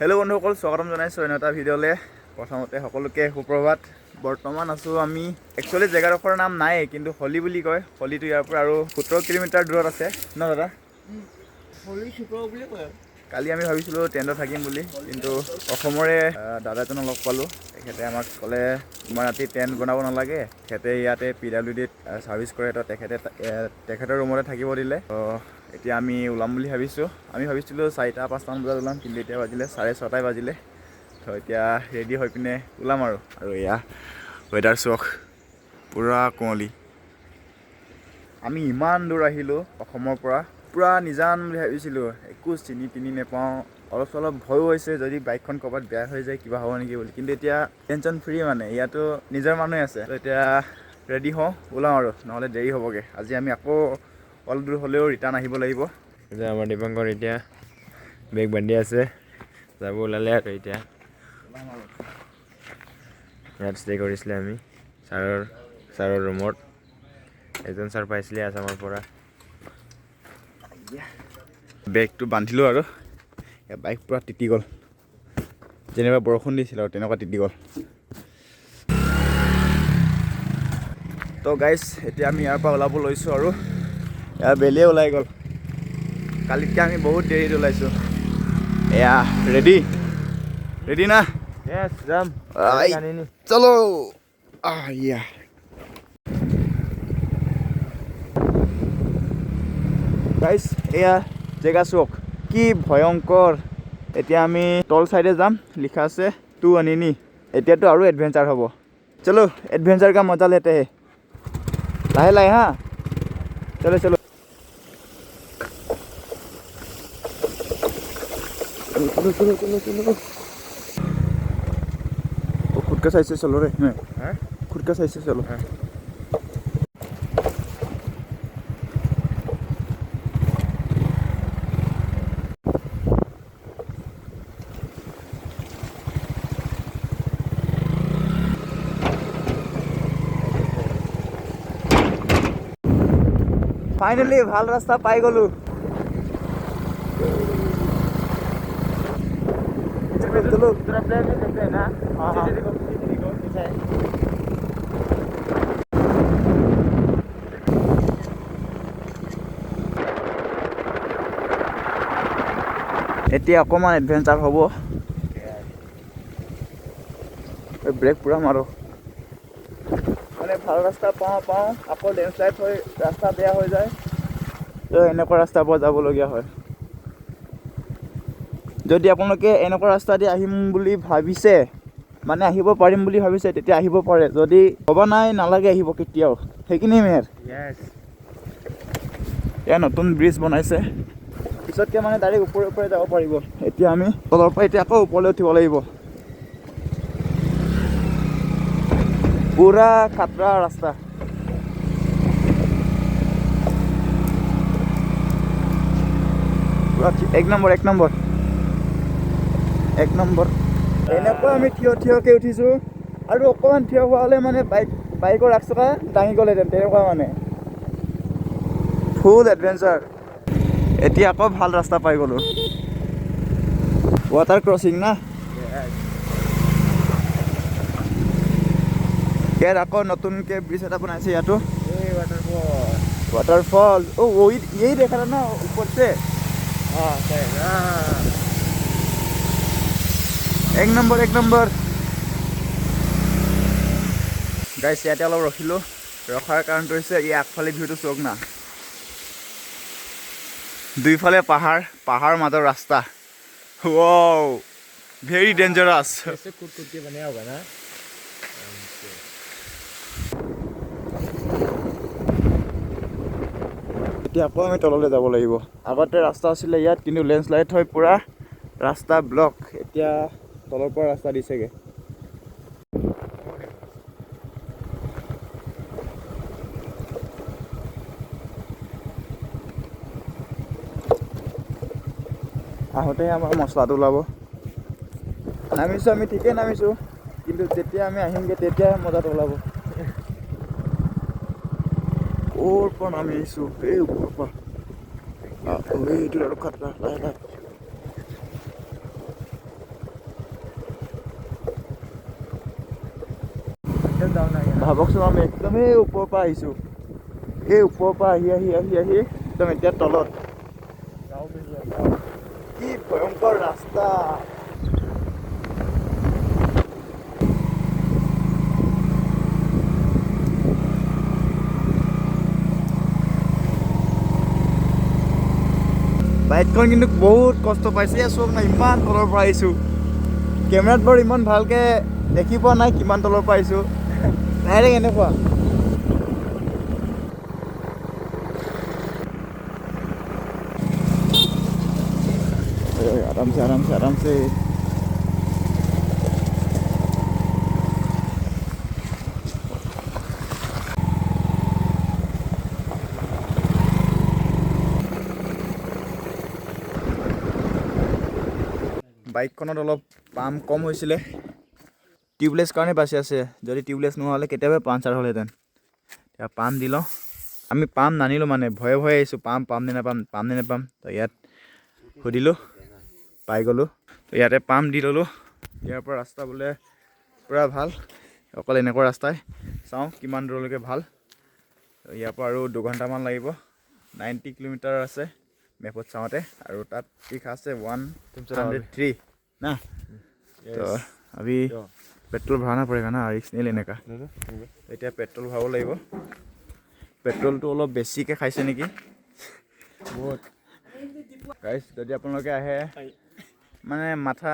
Hello' বন্ধুসকল, স্বাগতম জনাইছোঁ অন্য এটা ভিডিঅ'লৈ। প্ৰথমতে সকলোকে সুপ্ৰভাত। বৰ্তমান আছোঁ আমি, একচুৱেলি জেগাডোখৰৰ নাম নাই, কিন্তু হলি বুলি কয়। হলিটো ইয়াৰ পৰা আৰু 17 কিলোমিটাৰ দূৰত আছে ন দাদা? বুলি কয়। কালি আমি ভাবিছিলোঁ টেণ্টত থাকিম বুলি, কিন্তু অসমৰে দাদা এজনক লগ পালোঁ। তেখেতে আমাক ক'লে ইমান ৰাতি টেণ্ট বনাব নালাগে। তেখেতে ইয়াতে পিডাব্লিউ ডিত ছাৰ্ভিচ কৰে, তো তেখেতে তেখেতৰ ৰুমতে থাকিব দিলে। তো এতিয়া আমি ওলাম বুলি ভাবিছোঁ। আমি ভাবিছিলোঁ 4টা 5টামান বজাত ওলাম, কিন্তু এতিয়া বাজিলে 6:30ই বাজিলে। তো এতিয়া ৰেডি হৈ পিনে ওলাম আৰু। আৰু এয়া ৱেডাৰ চাওক, পূৰা কুঁৱলী। আমি ইমান দূৰ আহিলোঁ অসমৰ পৰা, পূৰা নিজান বুলি ভাবিছিলোঁ, একো চিনি তিনি নেপাওঁ। অলপ চলপ ভয়ো হৈছে, যদি বাইকখন ক'ৰবাত বেয়া হৈ যায় কিবা হ'ব নেকি বুলি। কিন্তু এতিয়া টেনশ্যন ফ্ৰী, মানে ইয়াতো নিজৰ মানুহে আছে। তো এতিয়া ৰেডি হওঁ, ওলাওঁ আৰু, নহ'লে দেৰি হ'বগৈ। আজি আমি আকৌ অলপ দূৰ হ'লেও ৰিটাৰ্ণ আহিব লাগিব। এতিয়া আমাৰ দীপাংকৰ এতিয়া বেগ বান্ধি আছে, যাব ওলালে। আৰু এতিয়া ইয়াত ষ্টে কৰিছিলে আমি ছাৰৰ ৰুমত। এজন ছাৰ পাইছিলে আছামৰ পৰা। বেগটো বান্ধিলোঁ আৰু বাইক পূৰা তিতি গ'ল, যেনিবা বৰষুণ দিছিল আৰু তেনেকুৱা তিতি গ'ল। তো গাইজ, এতিয়া আমি ইয়াৰ পৰা ওলাব লৈছোঁ আৰু ইয়াৰ বেলিয়ে ওলাই গ'ল। কালিতকৈ আমি বহুত দেৰিত ওলাইছোঁ। এয়া ৰেডি, ৰেডি না? যাম। আই, চলো। ইয়া গাইজ, এয়া জেগা চাওক, কি ভয়ংকৰ। এতিয়া আমি তল চাইডে যাম, লিখা আছে টু আনিনি। এতিয়াতো আৰু এডভেঞ্চাৰ হ'ব। चलो, एडवेंचर का मजा लेते हैं। লাহে লাহে, হা, চলো চলো चलो चलो चलो चलो। ओ, खुद का साइड से चलो रे मैं। खुद का साइड से चलो। हाँ। ফাইনেলি ভাল ৰাস্তা পাই গলো। চলো। हाँ। এতিয়া অকণমান এডভেঞ্চাৰ হ'ব। ব্ৰেক পূৰা মাৰো, মানে ভাল ৰাস্তা পাওঁ পাওঁ, আকৌ লেণ্ডশ্লাইড হৈ ৰাস্তা বেয়া হৈ যায়। তো এনেকুৱা ৰাস্তাৰ পৰা যাবলগীয়া হয়। যদি আপোনালোকে এনেকুৱা ৰাস্তা দি আহিম বুলি ভাবিছে, মানে আহিব পাৰিম বুলি ভাবিছে, তেতিয়া আহিব পাৰে। যদি ভবা নাই, নালাগে আহিব কেতিয়াও। সেইখিনি মেৰ। এয়া নতুন ব্ৰিজ বনাইছে, পিছতকৈ মানে ডাইৰেক্ট ওপৰে ওপৰে যাব পাৰিব। এতিয়া আমি তলৰ পৰা এতিয়া আকৌ ওপৰলৈ উঠিব লাগিব। পূৰা খাতৰা ৰাস্তা। পূৰা এক নম্বৰ, এক নম্বৰ, এক নম্বৰ। এনেকুৱা আমি থিয় থিয়কৈ উঠিছোঁ আৰু অকণমান থিয় হোৱা হ'লে মানে বাইকৰ আগচকা দাঙি গ'লহেঁতেন, তেনেকুৱা মানে ফুল এডভেঞ্চাৰ। এতিয়া আকৌ ভাল ৰাস্তা পাই গ'লোঁ। ৱাটাৰ ক্ৰচিং না? ইয়াত আকৌ নতুনকৈ ব্ৰিজ এটা বনাইছে ইয়াতো। वाटरफॉल, ओ वही, यही देखा था ना ऊपर से। এক নম্বৰ, এক নম্বৰ। গাইছ, ইয়াতে অলপ ৰখিলোঁ। ৰখাৰ কাৰণটো হৈছে এই আগফালে ভিউটো চাওক না। দুইফালে পাহাৰ, পাহাৰ মাজৰ ৰাস্তা। Wow, very dangerous. ऐसे कूद कूद के बनाया होगा ना। এতিয়া আকৌ আমি তললৈ যাব লাগিব। আগতে ৰাস্তা আছিলে ইয়াত, কিন্তু লেণ্ডশ্লাইড হৈ পূৰা ৰাস্তা ব্লক। এতিয়া তলৰ পৰা ৰাস্তা দিছেগৈ। আহোঁতে আমাৰ মছলাটো ওলাব। নামিছোঁ আমি, ঠিকেই নামিছোঁ, কিন্তু যেতিয়া আমি আহিমগৈ তেতিয়াহে মজাটো ওলাব। ক'ৰ পৰা নামি আহিছোঁ, এই ওপৰৰ পৰা। এইটো আৰু খাতৰা, লাহে লাহে। ভাবকচোন, আমি একদমেই ওপৰৰ পৰা আহিছোঁ। এই ওপৰৰ পৰা আহি আহি আহি আহি একদম এতিয়া তলত। কি ভয়ংকৰ ৰাস্তা! বাইকখন কিন্তু বহুত কষ্ট পাইছে। এয়া চাওক না, ইমান তলৰ পৰা আহিছোঁ। কেমেৰাত বাৰু ইমান ভালকৈ দেখি পোৱা নাই কিমান তলৰ পৰা আহিছোঁ, ডাইৰেক্ট এনেকুৱা। আৰামছে, আৰামছে, আৰামছে। বাইকখনত অলপ পাম্প কম হৈছিলে, টিউবলেছ কাৰণে বাচি আছে। যদি টিউবলেছ নোহোৱা হ'লে কেতিয়াবাই পাঞ্চাৰ হ'লহেঁতেন। এতিয়া পাম্প দি লওঁ। আমি পাম্প নানিলোঁ, মানে ভয়ে ভয়ে আহিছোঁ, পাম্প পাম নে নাপাম, পাম নে নাপাম। তো ইয়াত সুধিলোঁ, পাই গ'লোঁ। তো ইয়াতে পাম্প দি ল'লোঁ। ইয়াৰ পৰা ৰাস্তা বোলে পূৰা ভাল, অকল এনেকুৱা ৰাস্তাই। চাওঁ কিমান দূৰলৈকে ভাল। তো ইয়াৰ পৰা আৰু 2 ঘণ্টামান লাগিব। 90 কিলোমিটাৰ আছে মেপত চাওঁতে, আৰু তাত লিখা আছে 103 ना। तो अभी पेट्रोल भराना पड़ेगा ना, रिक्स नहीं लेने का। এতিয়া পেট্ৰল ভৰাব লাগিব। পেট্ৰলটো অলপ বেছিকৈ খাইছে নেকি বহুত। গাইছ, যদি আপোনালোকে আহে, মানে মাথা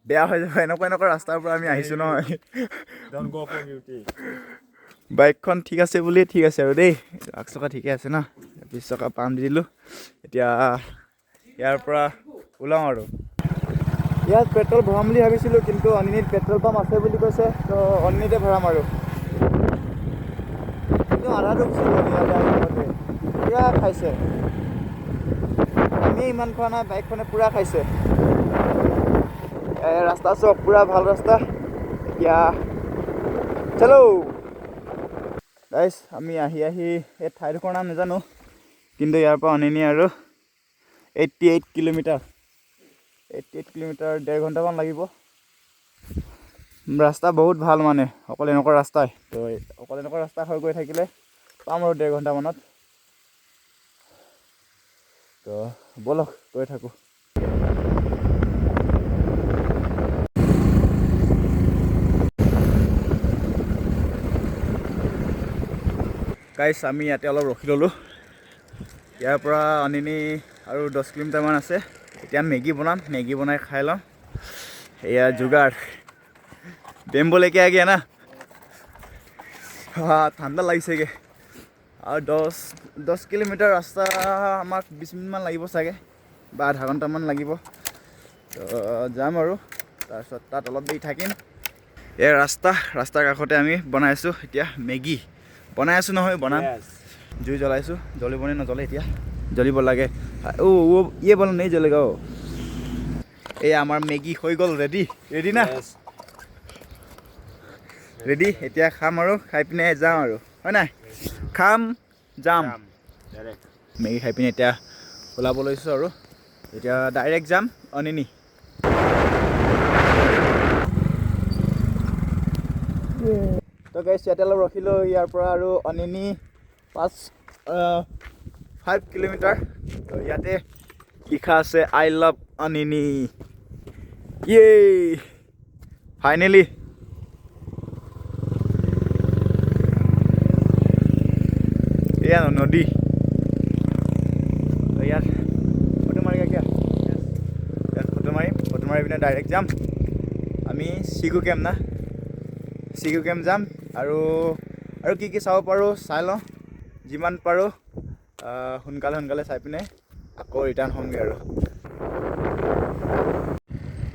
বেয়া হৈ যাব। এনেকুৱা এনেকুৱা ৰাস্তাৰ পৰা আমি আহিছোঁ নহয়। Don't go for beauty. বাইকখন ঠিক আছে বুলিয়ে ঠিক আছে আৰু দেই। আগ চকা ঠিকে আছে ন, পিছ চকা পাম্প দি দিলোঁ। এতিয়া ইয়াৰ পৰা ওলাওঁ আৰু। ইয়াত পেট্ৰল ভৰাম বুলি ভাবিছিলোঁ, কিন্তু অনিনিত পেট্ৰল পাম্প আছে বুলি কৈছে, তো অনিনিতে ভৰাম আৰু। কিন্তু আধাটো গুচি গ'ল ইয়ালৈ আহি পাওঁতে। পূৰা খাইছে। আমি ইমান খোৱা নাই, বাইকখনে পূৰা খাইছে। ৰাস্তা চাওক, পূৰা ভাল ৰাস্তা। এতিয়া চলো গাইছ, আমি আহি আহি এই ঠাইডোখৰ নাম নাজানো, কিন্তু ইয়াৰ পৰা অনিনি আৰু 88 kilometre, 88 kilometre, 1.5 ঘণ্টামান লাগিব। ৰাস্তা বহুত ভাল, মানে অকল এনেকুৱা ৰাস্তাই। তো অকল এনেকুৱা ৰাস্তা হৈ গৈ থাকিলে পাম আৰু 1.5 ঘণ্টামানত। তো ব'লক, গৈ থাকোঁ। গাইছ, আমি ইয়াতে অলপ ৰখি ল'লোঁ। ইয়াৰ পৰা অনিনি আৰু 10 কিলোমিটাৰমান আছে। এতিয়া মেগী বনাম, মেগী বনাই খাই লওঁ। এয়া যোগাৰ, বেম্বো লেকে আ গয়া না। হা, ঠাণ্ডা লাগিছেগৈ। আৰু 10 কিলোমিটাৰ ৰাস্তা, আমাক 20 মিনিটমান লাগিব চাগে বা আধা ঘণ্টামান লাগিব। তো যাম আৰু তাৰপিছত তাত অলপ দেৰি থাকিম। এই ৰাস্তা, ৰাস্তাৰ কাষতে আমি বনাইছোঁ এতিয়া মেগী। বনাই আছোঁ নহয়, বনাম। জুই জ্বলাইছোঁ, জ্বলিবনে নজ্বলে এতিয়া। জ্বলিব লাগে। অ' অ' ইয়ে বল नहीं জ্বলেগা। অ' এই আমাৰ মেগী হৈ গ'ল, ৰেডি। ৰেডি না? ৰেডি। এতিয়া খাম আৰু খাই পিনে যাওঁ আৰু, হয় নাই? খাম, যাম। মেগী খাই পিনে এতিয়া ওলাব লৈছোঁ আৰু এতিয়া ডাইৰেক্ট যাম অনিনি। তো গাইছ, ইয়াতে অলপ ৰখিলোঁ। ইয়াৰ পৰা আৰু অনিনি 5 কিলোমিটাৰ। তো ইয়াতে লিখা আছে "I love Anini"। ইয়ে, ফাইনেলি এয়া নদী। তো ইয়াত ফটো মাৰিবা কিয়? ইয়াত ফটো মাৰিম। ফটো মাৰি পিনে ডাইৰেক্ট যাম আমি চিগু কেম্প না, চিগু কেম্প যাম। আৰু আৰু কি কি চাব পাৰোঁ চাই লওঁ। যিমান পাৰোঁ সোনকালে সোনকালে চাই পিনে আকৌ ৰিটাৰ্ণ হ'মগৈ আৰু।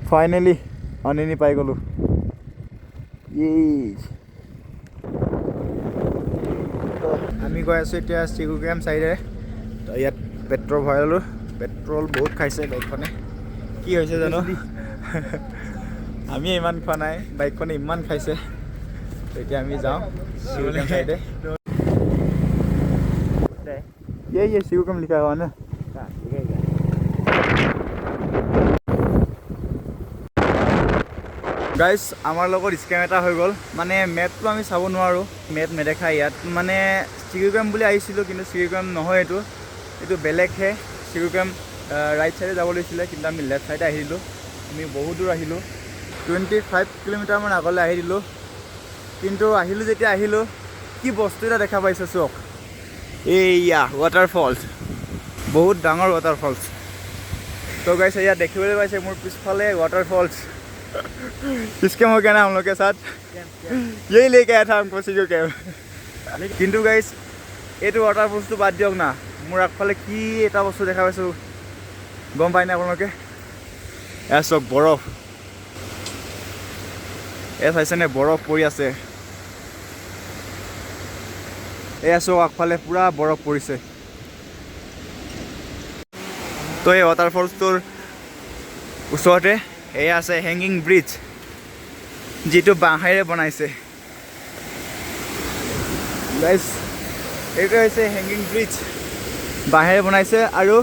ফাইনেলি অনিনি পাই গ'লোঁ। ইয়ে, আমি গৈ আছোঁ এতিয়া চিগু কেম্প চাইডে। তো ইয়াত পেট্ৰল ভৰাই ল'লোঁ। পেট্ৰল বহুত খাইছে বাইকখনে, কি হৈছে জানো? আমি ইমান খোৱা নাই, বাইকখনে ইমান খাইছে। তো এতিয়া আমি যাওঁ চিগু কেম্প চাইডে। ये सिगु कैंप लिखा हुआ ना। গাইজ, আমাৰ লগত স্কেম এটা হৈ গ'ল। মানে মেপটো আমি চাব নোৱাৰোঁ, মেপ নেদেখায় ইয়াত। মানে চিগু কেম্প বুলি আহিছিলোঁ, কিন্তু চিগু কেম্প নহয় এইটো, এইটো বেলেগহে। চিগু কেম্প ৰাইট ছাইডে যাব লাগিছিলে, কিন্তু আমি লেফ্ট ছাইডে আহিলোঁ। আমি বহুত দূৰ আহিলোঁ, 25 কিলোমিটাৰমান আগলৈ আহি দিলোঁ। কিন্তু আহিলোঁ যেতিয়া আহিলোঁ, কি বস্তু এটা দেখা পাইছোঁ চাওক, এইয়া ৱাটাৰফলছ, বহুত ডাঙৰ ৱাটাৰফলছ। তো গাইছ, ইয়াত দেখিবলৈ পাইছে মোৰ পিছফালে ৱাটাৰফলছ। स्कैम हो गया ना हम लोग के साथ, यही लेके आया था हमको सिगु कैम्प। কিন্তু গাইছ, এইটো ৱাটাৰফলছটো বাদ দিয়ক না, মোৰ আগফালে কি এটা বস্তু দেখা পাইছোঁ গম পায়নে আপোনালোকে? এয়া চাওক বৰফ, এয়া চাইছেনে বৰফ পৰি আছে। এয়া চাওক আগফালে পূৰা বৰফ পৰিছে। তো এই ৱাটাৰফলছটোৰ ওচৰতে এয়া আছে হেংগিং ব্ৰিজ, যিটো বাঁহেৰে বনাইছে। গাইছ, এইটো হৈছে হেংগিং ব্ৰিজ, বাঁহেৰে বনাইছে আৰু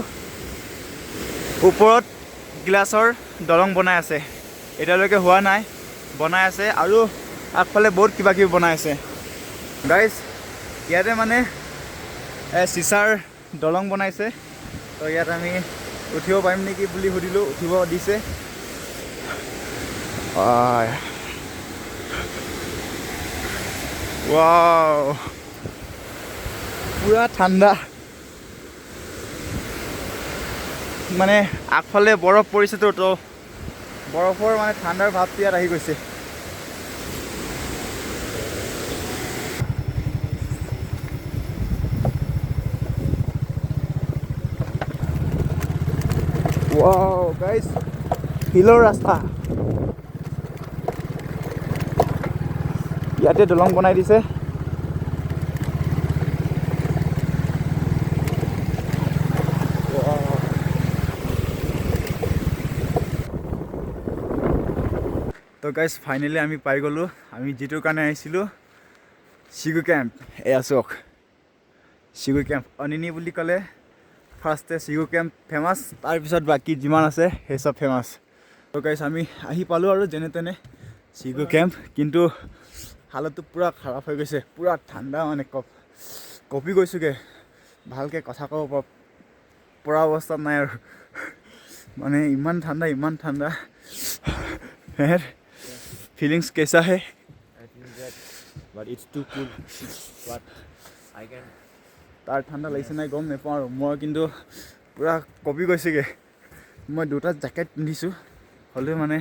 ওপৰত গ্লাছৰ দলং বনাই আছে। এতিয়ালৈকে হোৱা নাই, বনাই আছে আৰু আগফালে বহুত কিবা কিবি বনাই আছে। গাইছ, ইয়াতে মানে চিচাৰ দলং বনাইছে। তো ইয়াত আমি উঠিব পাৰিম নেকি বুলি সুধিলোঁ, উঠিব দিছে। আহ। ৱাও, পূৰা ঠাণ্ডা। মানে আগফালে বৰফ পৰিছেতো, তো বৰফৰ মানে ঠাণ্ডাৰ ভাৱটো ইয়াত আহি গৈছে। ৱাও গাইজ, শিলৰ ৰাস্তা, ইয়াতে দলং বনাই দিছে। তো গাইজ, ফাইনেলি আমি পাই গ'লোঁ আমি যিটোৰ কাৰণে আহিছিলোঁ, চিগু কেম্প। এয়া চাওক চিগু কেম্প। অনিনি বুলি ক'লে ফাৰ্ষ্টে চিগু কেম্প ফেমাছ, তাৰপিছত বাকী যিমান আছে সেই চব ফেমাছ। তো গাইজ, আমি আহি পালোঁ আৰু যেনে তেনে চিগু কেম্প, কিন্তু হালতটো পূৰা খাৰাপ হৈ গৈছে, পূৰা ঠাণ্ডা, মানে কঁপি গৈছোঁগৈ। ভালকৈ কথা ক'ব পৰা অৱস্থাত নাই আৰু, মানে ইমান ঠাণ্ডা, ইমান ঠাণ্ডা। ফিলিংছ कैसा है? I feel that, but it's too cool. But I can. তাৰ ঠাণ্ডা লাগিছে নাই গম নাপাওঁ আৰু মই কিন্তু পূৰা কঁপি গৈছেগৈ। মই দুটা জেকেট পিন্ধিছোঁ, হ'লেও মানে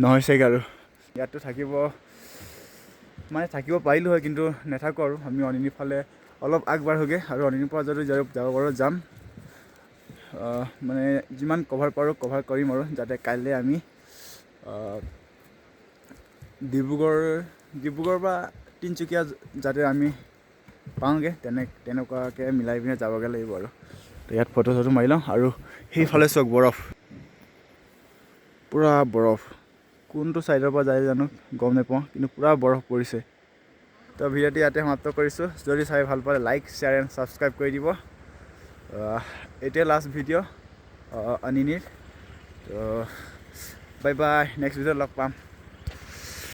নহৈছেগৈ আৰু। ইয়াততো থাকিব, মানে থাকিব পাৰিলোঁ হয়, কিন্তু নাথাকোঁ আৰু। আমি অনিনিৰ ফালে অলপ আগবাঢ়োগৈ আৰু অনিনিৰ পৰা যদি যাব পাৰোঁ যাম। মানে যিমান কভাৰ পাৰোঁ কভাৰ কৰিম আৰু, যাতে কাইলৈ আমি ডিব্ৰুগড় বা তিনিচুকীয়া যাতে আমি পাওঁগৈ, তেনেকুৱাকৈ মিলাই পিনে যাবগৈ লাগিব আৰু। তো ইয়াত ফটো চটো মাৰি লওঁ। আৰু সেইফালে চাওক বৰফ, পূৰা বৰফ। কোনটো ছাইডৰ পৰা যায় জানো গম নাপাওঁ, কিন্তু পূৰা বৰফ পৰিছে। তো ভিডিঅ'টো ইয়াতে সমাপ্ত কৰিছোঁ। যদি চাই ভাল পালে লাইক, শ্বেয়াৰ এণ্ড ছাবস্ক্ৰাইব কৰি দিব। এতিয়া লাষ্ট ভিডিঅ' অনিনিৰ। তো বাই বাই, নেক্সট ভিডিঅ'ত লগ পাম।